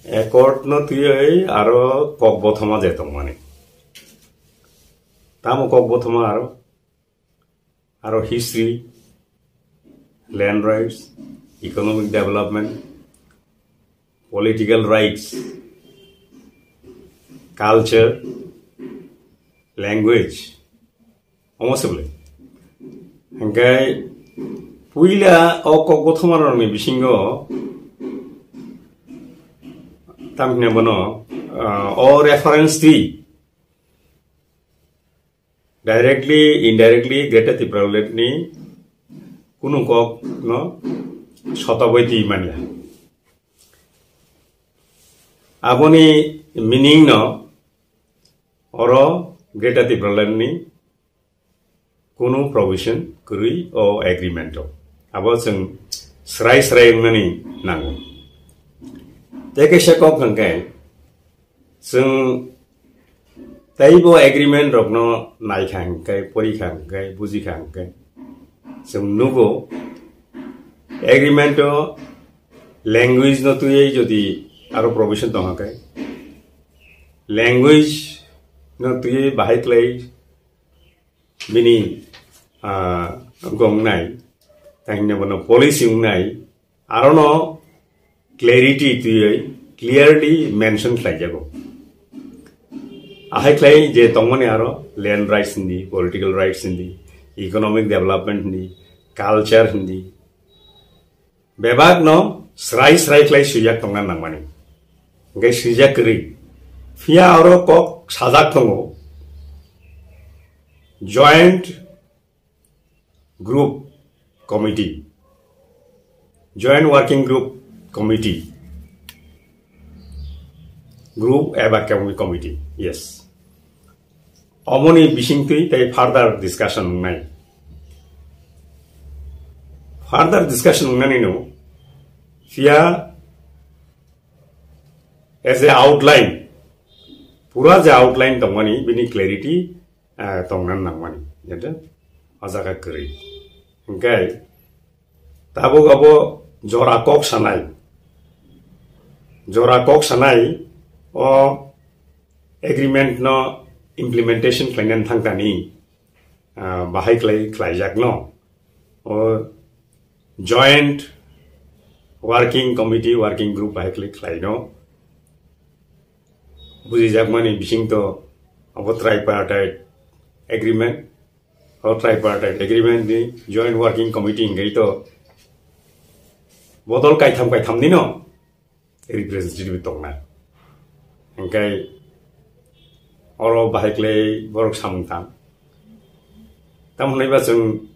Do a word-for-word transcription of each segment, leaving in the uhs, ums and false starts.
Accord no twiwi aro kok bothoma je tongmani. Tamo kok bothoma aro, aro history, land rights, economic development, political rights, culture, language, omo se bwle. Hingke puila o kok bothoma rokni bisingo tamhine bono, ah, o reference twi directly, indirectly Greater Tipraland ni kunu kok no sotaboi twi manya. Aboni meaning no oro Greater Tipraland ni kunu provision kwrwi o agreement o. Abo chwng srai srai wngnani nango. Tei kaisa kok hwnkhe chwng teibo agreement rokno naikha hwnkhe, porikha hwnkhe, bujikha hwnkhe chwng nugo agreement o language no twiwi jodi aro provision tongkha khe, language no twiwi bahai khlai bini, ah, gongnai, tei hwnwi bono policy wngnai, arono clarity twiwi clearly mention khlaijago. Ahai khlai je tongmani aro land rights hindi, political rights hindi, economic development hindi, culture hindi, bebak no srai srai khlai swijak tongna nangmani. Hingke swijak kwrwi. Phiya oro kok sajak tongo, Joint Group Committee, Joint Working Group Committee, Group eba Committee, yes. Omoni bisingtwi tei further discussion wngnai. Further discussion wngnani no, phiya as a outline, pura je outline tongmani, bini clarity, eh, tongna nangmani, jete o jaga kwrwi. Hingke tabuk abo jora kok sanai, jora kok sanai o agreement no implementation khlainani thangkani, ah, bahai khlai khlaijakno o Joint Working Committee, Working Group bahai khlai khlaino bujijakmani bisingto abo Tripartite Agreement, o Tripartite Agreement ni Joint Working Committee hingke to bodol kaitham kaitham ni no representative tongna. Hingke oro bahai khlai borok samung tang. Tamo hwnwi ba chwng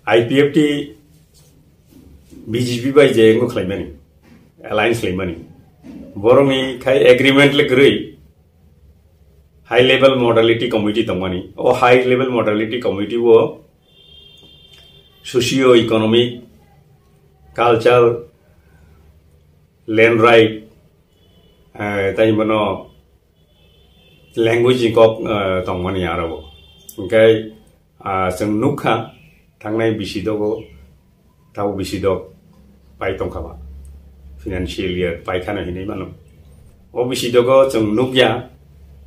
I P F T B J P bai je wngkha khlaimani, alliance khlaimani. Borokni khai agreement le kwrwi high level modality committee tongmani. O high level modality committee o socio economic, culture, land right, eh, tei bono language ni kok, eh, tongmani aro bo. Hingke, ah, chwng nukha thangnai bisi dogo, tabo bisi dok pai tongkha ba. Financial year pai khana hinwi mano. O bisi dogo chwng nukya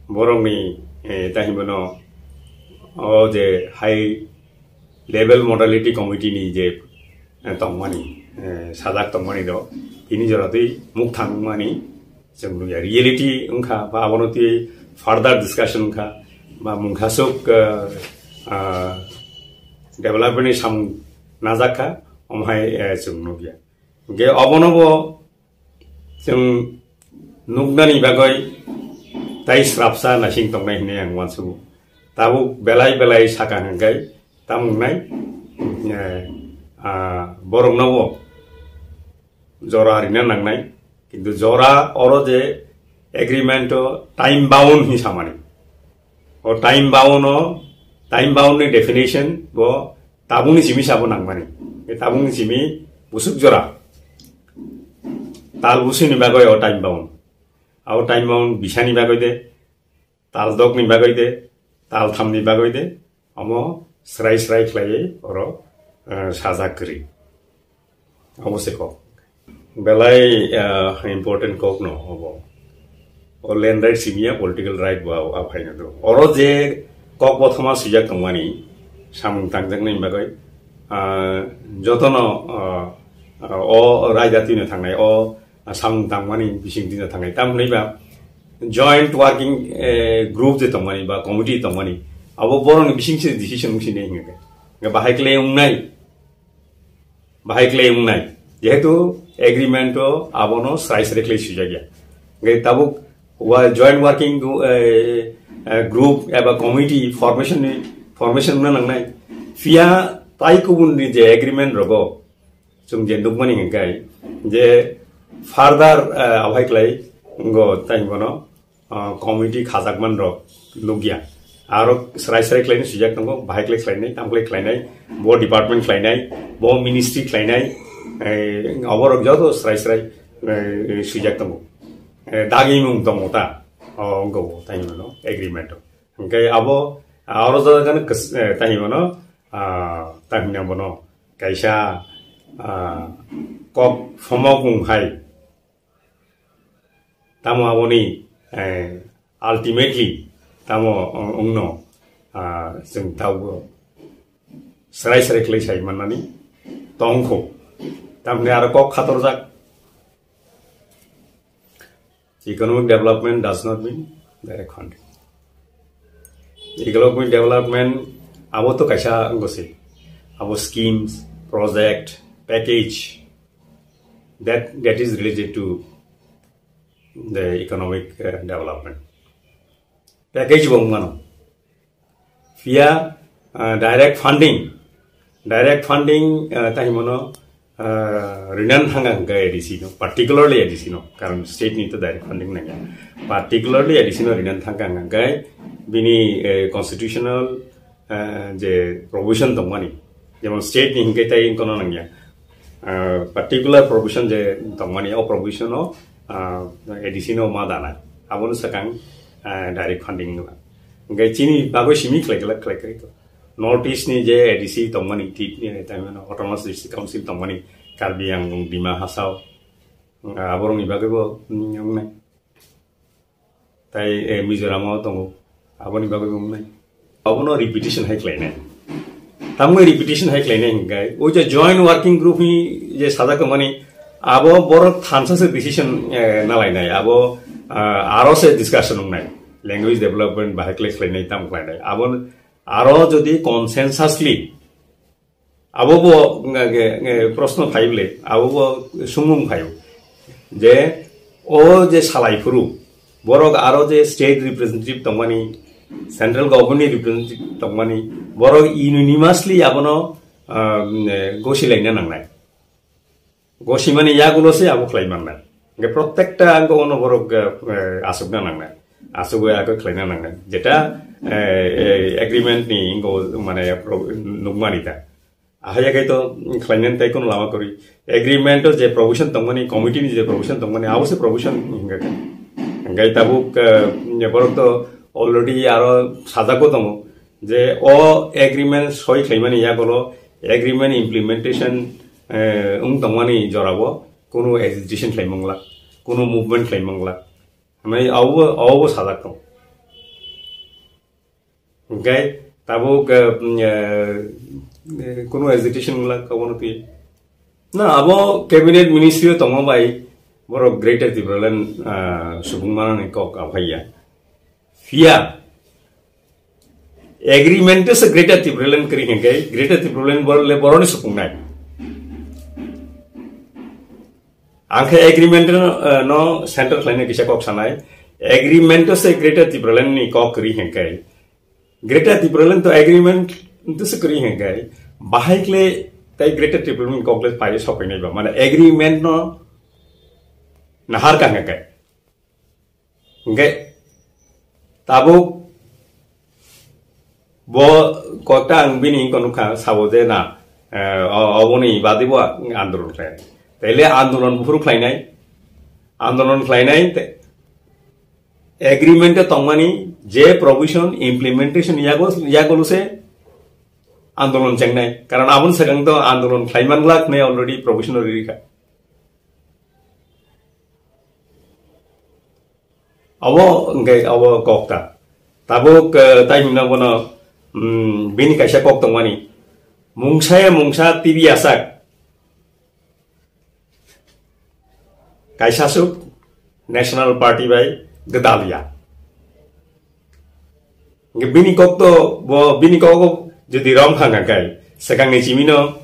borokni, eh, tei bono o je high level modality committee ni je, eh, tongmani, eh, sajak tongmani rok, tini jora twi mukthang wngmani chwng nukya. Reality wngkha, ba abono twi further discussion wngkha, ba mungkhasuk, eh, ah, development ni samung najakha, omo hai, eh, chwng nukya. Hingke obono bo chwng nuknani bagwi tai srapsa naising tongnai hinwi ang uansugo. Tabuk belai belai saka hwnkhe tamo wngnai, eh, ah, borokno bo jora rina nangnai. Kintu jora oro je agreement o time bound hinwi samani. O time bound o, time bound ni definition bo tabukni simi sabo nangmani. E tabukni simi busuk jora. Tal busini bagwi o time bound. Abo time bound bisani bagwi de, tal dokni bagwi de, tal thamni bagwi de, omo srai srai khlaiwi oro, eh, sajak kwrwi. Omo se kok. Belai, ah, important kok no obo. O land right simiya political right bo abo, abo haino do. Oro je kok bothoma swijak tongmani, samung tangjaknai bagwi, ah, jotono, ah, ah, o raida twino thangnai, o samung tangmani bising twino thangnai. Tamni ba joint working, eh, group je tongmani ba committee tongmani, abo borokni bising se decision wngsinai hinga khe. Bahai kle wngnai. Bahai kle wngnai. Jehetu agreement o abono srai srai khlai swijak ya. Hingke tabuk wa joint working gru-, eh, eh, group eba committee formation ni, formation wngna nangnai. Phiya tai kubun ni je agreement rogo chwng je nukmani hingkai je further, eh, abhai khlai ngo tai bono ah, committee khajakman rok nukya. Aro srai srai khlaino swijak tongo, bahai khlai khlainai, tam khlai khlainai, bo department khlainai, bo ministry khlainai, eh, oborok joto srai srai, eh, swijak tongo. Eh, dagimung tongo ta, o, wngkha bo, tani mano, agreement o. Hingke abo, ah, oro joto gano kos-, eh, tani mano, ah, tani mano, kaisa, ah, kok somok wng hai, Tamo aboni, eh, ultimately tamo, o-, wngno, ah, chwng tabuk srai srai khlai sai mannani tongkho. Tamni aro kok khatorjak, economic development does not mean direct funding. Economic development abo to kaisa wngkha se. Abo schemes, project, package, that, that is related to the economic, uh, development. Package bo wngmano. Phiya, uh, direct funding, direct funding, uh, tamo hino, uh, rinani thangkha hingke A D C no, particularly A D C no, karon state ni to direct funding nangya. Particularly A D C no rinani thangkha hingke bini, uh, constitutional, uh, je provision tongmani, jemon state ni hingke tai kono nangya. Ah, particular provision je tongmani, o provision o, ah, A D C no ma dana. Abono swkang, ah, direct funding wngla. Hingke chini bagwi simi khlai khlai khlai khlai. North East ni je A D C tongmani, ti, eh, tamo hino Autonomous District Council tongmani, Karbi Anglong, Dima Hasao, ah, aborokni bagwi bo, mm, wngnai. Tai, eh, Mizoram o tongo, aboni bagwi bo wngnai. Abono repetition hai khlainai. Tamni repetition hai khlainai hingkai, o je joint working group ni je sajak tongmani, abo borok thansa se decision, eh, nalainai, abo, ah, aro se discussion wngnai. Language development bahai khlai khlainai, tam khlainai. Abo aro jodi consensusly Abo bo nge, nge, nge, proshno phai bole, abo bo sumung phaio. Je o je salai phuru, borok aro je state representative tongmani, central government ni representative tongmani, borok unanimously abono, ah, nge, gosi laina nangnai. Gosimani yagulo se abo khlai mannai. Hingke protekta ang ono borok, eh, aswkna nangnai. Aswk bai ako khlaina nangnai. Jeta, eh, eh, agreement ni ingo mane pro-, nukmani ta. Ahaya kai to khlainani tai kono lama kwrwi. Agreement o je provision tongmani, committee ni je provision tongmani, abo se provision hingke. Hingke tabuk, eh, borok to already aro sajagwi tongo. Je o agreement soi khlaimani yagulo agreement implementation, eh, wng tongmani jorao kunu agitation khlai mangla, kunu movement khlai mangla. Hwnwi abo, abo sajak tong. Hingke tabuk, eh, eh, kunu agitation wngla, abono twi. Na, abo cabinet ministry o tongma bai borok Greater Tipraland, ah, subung manani kok aphaiya. Phiya agreement o se Greater Tipraland kwrwi hingke, Greater Tipraland bor-, le boroni supungnai. Ang khe agreement no, eh, no center khlaina kisa kok sanai. Agreement o se Greater Tipraland ni kok kwrwi hingke. Greater Tipraland to agreement to se kwrwi hingke. Bahai kle tai Greater Tipraland ni kok le pai sopainai ba. Mane agreement no nahar ka hingke. Hingke tabuk bo kokta ang bini wngkha nukha sabo je na, eh, o-, oboni badi bo andolon khlai. Taile andolon buphuru khlainai, andolon khlainai te agreement o tongmani je provision implementation yago, yagolo se andolon chengnai. Karon aboni swkang to andolon khlaiman glak ne already provision rikha. Abo hwnkhe abo kok ta. Tabuk, eh, tai hwnna bono, mm, bini kaisa kok tongmani. Mungsa ya mungsa T V asak. Kaisa suk National Party bai gwdal ya. Hwnkhe bini kok to bo, bini kok jodi rom hang hang kai, swkangni chimino,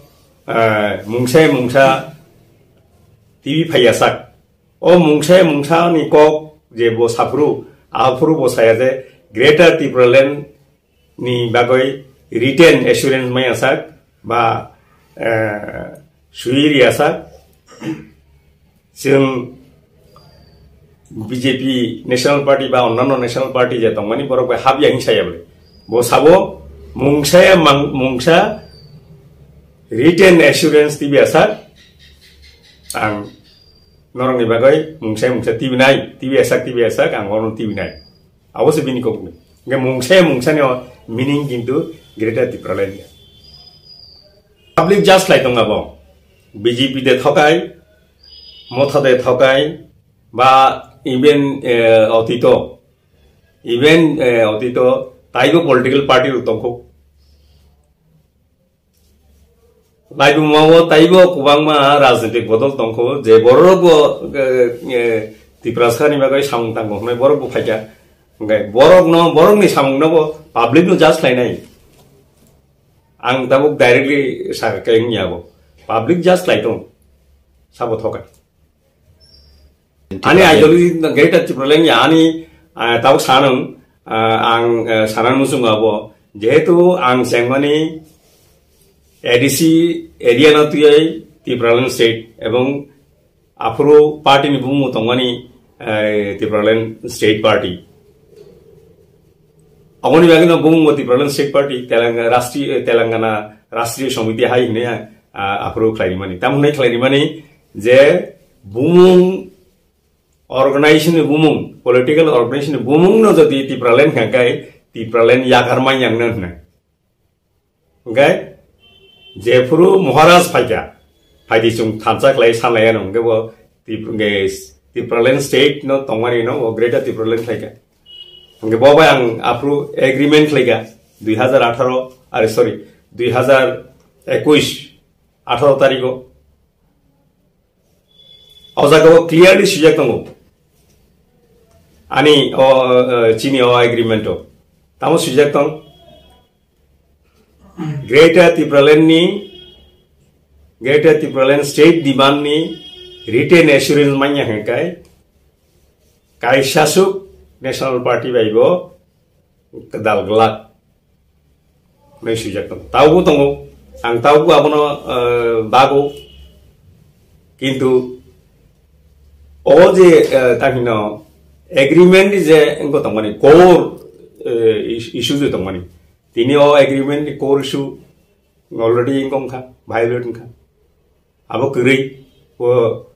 eh, mungsa ya mungsa T V phaiya sak. O mungsa ya mungsa ni kok je bo saphuru, aphuru bo saya je Greater Tipraland ni bagwi written assurance maya sak ba, eh, sui riya sak. Chwng B J P National Party ba onnanno National Party je tongmani borok bai hap ya hing saya bole. Bo sabo mungsa ya mang-, mungsa written assurance T V asak ang norokni bagwi mungsa ya mungsa T V nai, T V asak, T V asak ang ono T V nai. Abo se bini kokni. Hwnkhe mungsa ya mungsa ni o meaning kintu Greater Tipraland ya. Public just lai tong abo. B J P de thokai, Motha de thokai, ba even, eh, otito, even, eh, otito taibo political party rok tongkho. Laibuma o taibo kwbangma rajnitik bodol tongkho, je borok bo, eh, eh, Tiprasa ni bagwi samung tangkho hwnwi borok bo phaikha. Hwnkhe borok no, borok ni samung no bo public no just lainai. Ang tabuk directly sakha khe wngya bo. Public just lai tong. Sabo thoka. Ani ideology no Greater Tipraland ya ani, ah, tabuk sanung, ah, ang, eh, sanan muchungo abo. Jehetu ang chengmani A D C area no twiwi Tipraland state ebong aphuru party ni bumung tongmani, eh, Tipraland state party. Aboni bagwi no bumung bo Tipraland state party, Telanga-, Rashtriya, Telangana Rashtriya Samiti hai hwnwi, ah, aphuru khlai rimani. Tamo hwnwi khlai rimani je bumung organization ni bumung, political organization ni bumung no jodi Tipraland hwnkha khe Tipraland yakarmani yang no hwnwi. Hwnkhe jephuru Maharaj phaikha, phaidi chwng thansa khlai sanlaiya no, hwnkhe bo Tip-, hwnkhe Tipraland state no tongmani no, bo Greater Tipraland khlaikha. Hwnkhe bo bai ang aphuru agreement khlaikha, dui hazar atharo, are sorry, dui hazar ekush, atharo tarikho. O jaga o clearly swijak tongo. Ani o, o, chini o agreement o. Tamo swijak tong? Greater Tipraland ni, Greater Tipraland state demand ni written assurance manya hwnkhe kaisa suk National Party bai bo kwdal glak hwnwi swijak tongo. Tabukbo tongo. Ang tabukbo abono, eh, bago. Kintu o je, eh, ta hino agreement ni je wngkha tongmani core, eh, is-, issue je tongmani. Tini o agreement ni core issue already wngkha, violate wngkha. Abo kwrwi o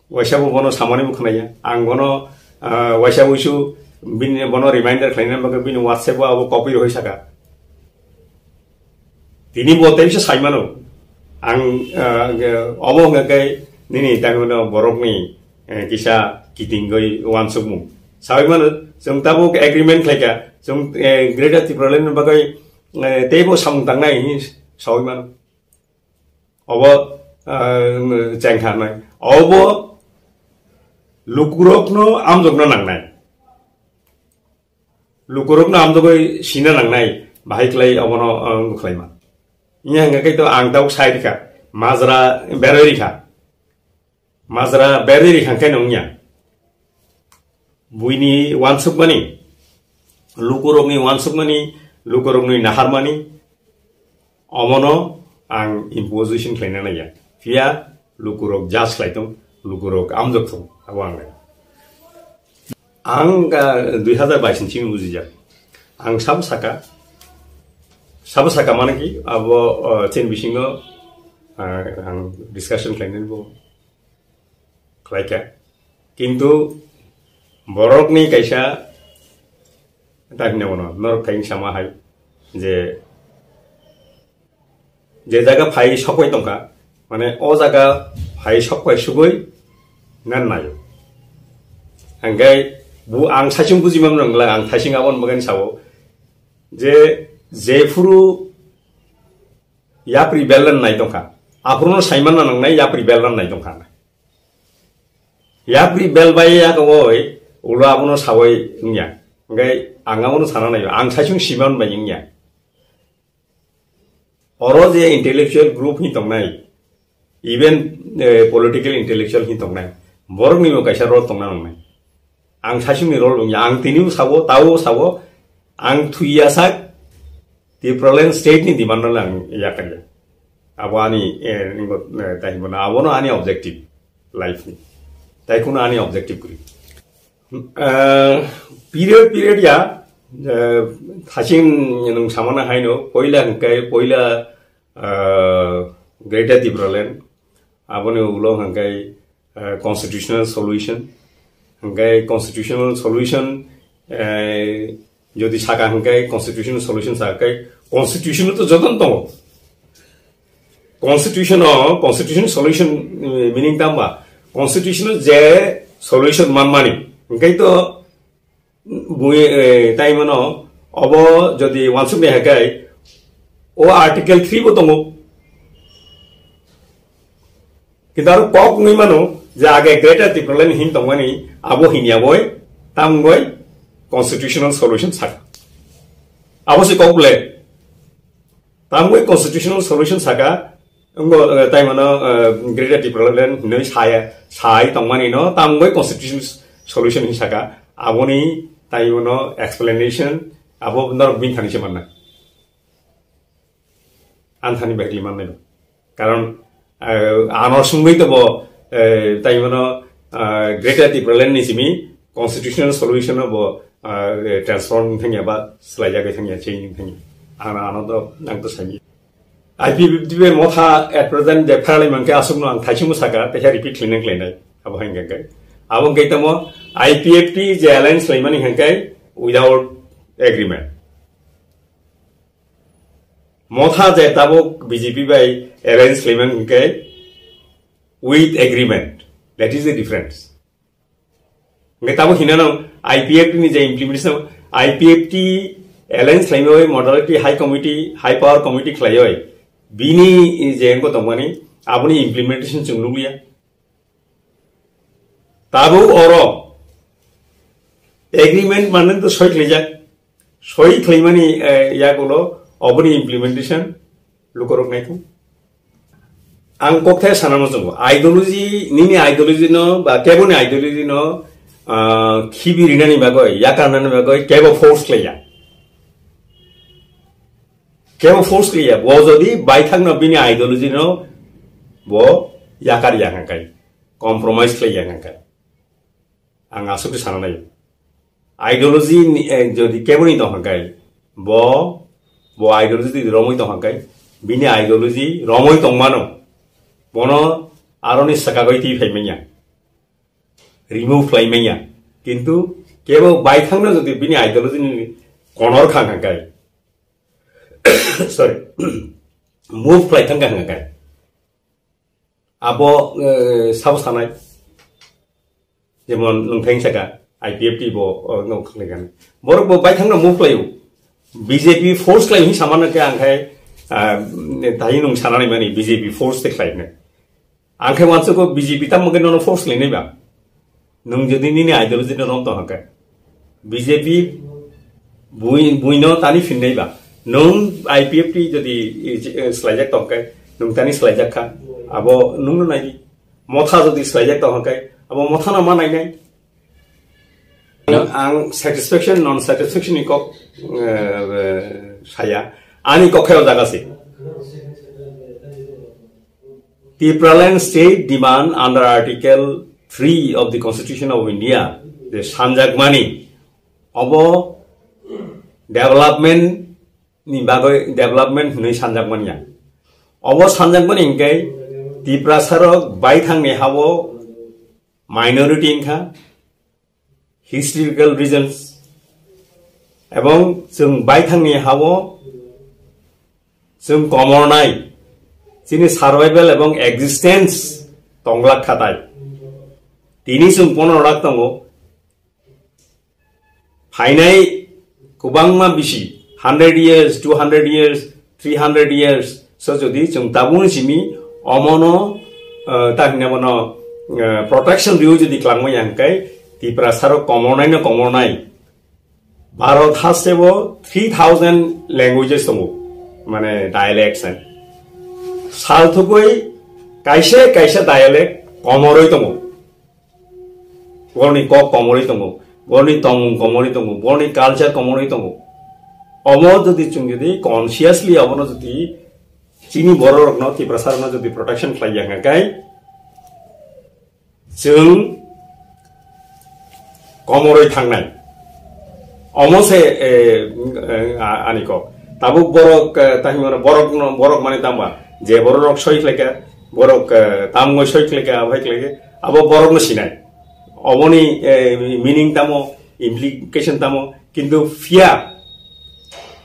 waisa bo bono samani bo khwnaya. Ang bono, ah, waisa uisu bini bono reminder khlaina bagwi bini WhatsApp o abo copy rwui saka. Tini bo tei bisa sai mano. Ang, ah, ge-, obo hwnkha khe nini tangmano borokni, eh, kisa kitingwi uansukmung. Saui mano, chwng tabuk agreement khlaikha, chwng, eh, Greater Tipraland ni bagwi, eh, teibo samung tangnai hinwi saui mano. Obo, ah, chengkha nai. Obo lukurokno amjokna nangnai. Lukurokno amjogwi sina nangnai. Bahai khlai obono, ah, khlaima. Iya hwnkha khe to ang tabuk sai rikha. Majra berwi rikha. Majra berwi rikha khe nungya. Buini uansukmani, lukurokni uansukmani, lukurokni naharmani, omono ang imposition khlaina naiya. Phiya lukurok judge khlai tong, lukurok amjok thung, abo ang nai. Ang, ah, dui hazar bais ni simi bujijak. Ang sabo saka, sabo saka mane ki, abo, ah, chini bisingo, ah, ang discussion khlainani bo khlaikha. Kintu borokni kaisa ta hwnwi mano, norok khaing sama hai je, je jaga phai sokbai tongkha, mane o jaga phai sokbai sugui nan naio. Hingke Bu ang saichung buji man nang lang, ang thaising abon bagani sao. Je, jephuru yapri belan nai tongkha. Aphuru no saiman na nang nai, yapri belan nai tongkha. Yapri bel bai ya ko oi, ulo abono sawai wngya. Ngai ang abono sana nai, ang saichung siman bai wngya. Oro je intellectual group hin tongnai, even, eh, political intellectual hin tongnai, borok ni bo kaisa role tongna nangnai. Ang saichung ni role wngya, ang tini bo sabo, tao sabo, ang thuya sak, Tipraland state ni demand no ang yakarya. Abo ani, eh, ningo, eh, tai bono, abono ani objective life ni. Tai kuno ani objective kuri. Eh, period, period ya, eh, thaching nung samana haino, poila hingkai, poila, eh, Greater Tipraland, aboni ulo hingkai, eh, constitutional solution, hingkai constitutional solution, eh, jodi saka hingkai constitutional solution saka kai, constitution to joton tongo. Constitution o, constitution solution, eh, meaning tamba? Constitution o je solution manmani, hingkai to bui, eh, tai mano, obo jodi wansuk ni hakai, o article three bo tongo. Kintu aro kok wngwi mano je age Greater Tipraland hin tongmani abo hinya boi tamgoi constitutional solution saka. Abo se kok le tamgoi constitutional solution saka ngo, eh, tai mano, eh, Greater Tipraland hinwi saya, sai tongmani no tamgoi constitutional solution hin saka. Aboni tai mano explanation abo norok bini thani se manna. Anthani bahikli manmai no. Karon, eh, ano sungwi to bo, eh, tai mano, eh, Greater Tipraland ni simi constitutional solution no bo, eh, transform thangya ba slai jagwi thangya, change thangya. Ano, ano to, ang to sami. I P F T bai motha at present je pharalai mankhe aswkno ang thaisingmo saka, teha repeat khlainai khlainai. Abo hai hwnkhe. Abo hwnkhe tamo I P F T je alliance laimani hwnkhe without agreement. Motha je tabuk B J P bai alliance khlaimani hwnkhe with agreement. That is the difference. Hwnkhe tabuk hinano I P F T ni je implementation, I P F T alliance khlaiwi modality high committee, high power committee khlaiwi bini je engko tongmani aboni implementation chwng nukliya. Tabuk oro agreement manwi to soi khlaijak, soi khlaimani, eh, yagulo oboni implementation lukorok naikhu. Ang kokthai sana muchungo, ideology, nini ideology no ba keboni ideology no, ah, khibi rinani bagwi, yakarnani bagwi kebo force khlaiya. Kebo force khlaiya, bo jodi baithangno bini ideology no bo yakar ya hwnkhai, compromise khlai ya hwnkhai. Ang aswk sana nai. Ideology ni, eh, jodi keboni tong hwnkhai, bo, bo ideology di romwi tong hwnkhai, bini ideology romwi tongmano, bono aroni swkagwi twi phai manya, remove khlai manya. Kintu kebo baithangno jodi bini ideology ni konor kha hwnkhai, sorry, move khlai thangkha hwnkhai, abo, eh, sabo sanai. Jemon nwng thang saka I P F T bo, oh, no khlai kan. Borok bo baithangno move khlaio. B J P force khlai hin samano khe ang khai, ah, thai nwng sanani mani B J P force te khlai ne. Ang khai wansa ko B J P tam ke nono force khlai nai ba. Nwng jodi nini ideology no rom to hake. B J P bui, buino tani phinnai ba. Nwng I P F T jodi, eh, slaijak tong khe, nwng tani slaijak kha. Abo nwngno nai di. Motha jodi slaijak tong khe, abo mothano ma nainai. Ang satisfaction, non satisfaction ni kok, eh, saya. Ani kok khe o jaga se. Tipraland state demand under Article three of the Constitution of India, je sanjakmani, obo development ni bagwi development hwnwi sanjakmani ya. Obo sanjakmani hwnkhe Tiprasarok baithangni habo minority wngkha, historical reasons, ebong chwng baithangni habo chwng komornai, chini survival ebong existence tonglak khatai. Tini chwng ponoro lakh tongo, Phainai kwbangma bisi, hundred years, two hundred years, three hundred years, so jodi chwng tabukni simi omono, eh, ta hwnwi bono, eh, protection rw jodi kwlangma ya hwnkhe Tiprasarok komornaino komornai. Bharat hasteo three thousand languages tongo, mane dialects hai. Salthogwi kaisa kaisa dialect komorwi tongo. Borni kok komorwi tongo, borni tongmung komorwi tongo, borni culture komorwi tongo. Omo jodi chwng jodi consciously obono jodi chini bororokno, Tiprasarokno jodi protection khlai ya hwnkhe, chwng komorwi thangnai. Omo se, eh, eh, a-, ani kok. Tabuk borok, eh, ta hwnwi mano borokno, borok mane tamba. Je bororok soi khlaika, borok, eh, tamgoi soi khlaika, abai khlaika. Abo borokno sinai. Oboni, eh, meaning tamo, implication tamo. Kintu phiya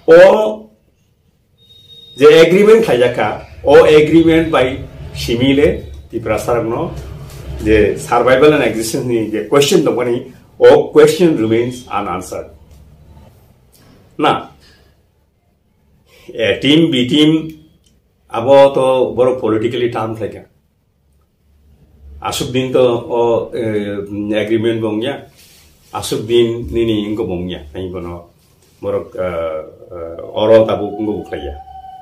o je agreement khlaijak kha, o agreement bai simi le Tiprasarokno je survival and existence ni je question tongmani, o question remains unanswered. Na, A team, B team, abo to borok politically term khlaikha. Aswk din to o, eh, agreement bo wngya, aswk din nini wngkha bo wngya, tei bono borok, eh, eh, oro tabuk wngkha bo khlaiya,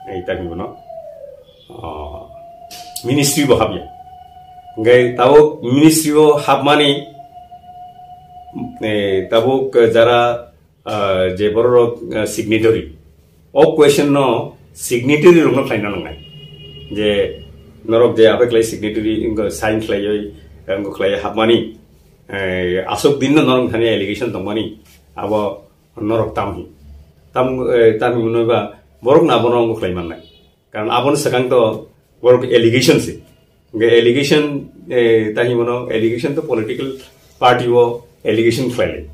tei tamo bono, ah, ministry bo habya. Hingke tabuk ministry o habmani, eh, tabuk jara ah, je bororok, ah, signatory. O question no signatory rokno khlaina nangnai. Je norok je aphai khlai signatory wngkha sign khlaiwi, wngkha khlaiwi hapmani, eh, aswk din no norok thani allegation tongmani, abo norok tamhi. Tam, eh, tamhi hwnwi ba borok no abono wngkha khlai mannai. Karon aboni swkang to borok allegation se. Hingke allegation, eh, tamo hwnwi mano, allegation to political party o allegation khlailai.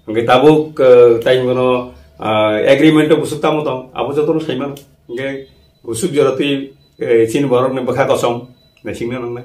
Hingke tabuk, eh, tamo hwnwi mano, ah, agreement o bwswk tamo tong, abo jotono sai mano. Hingke bwswk jora twi, eh, chini borokni bwkha kosom naisingna nangnai.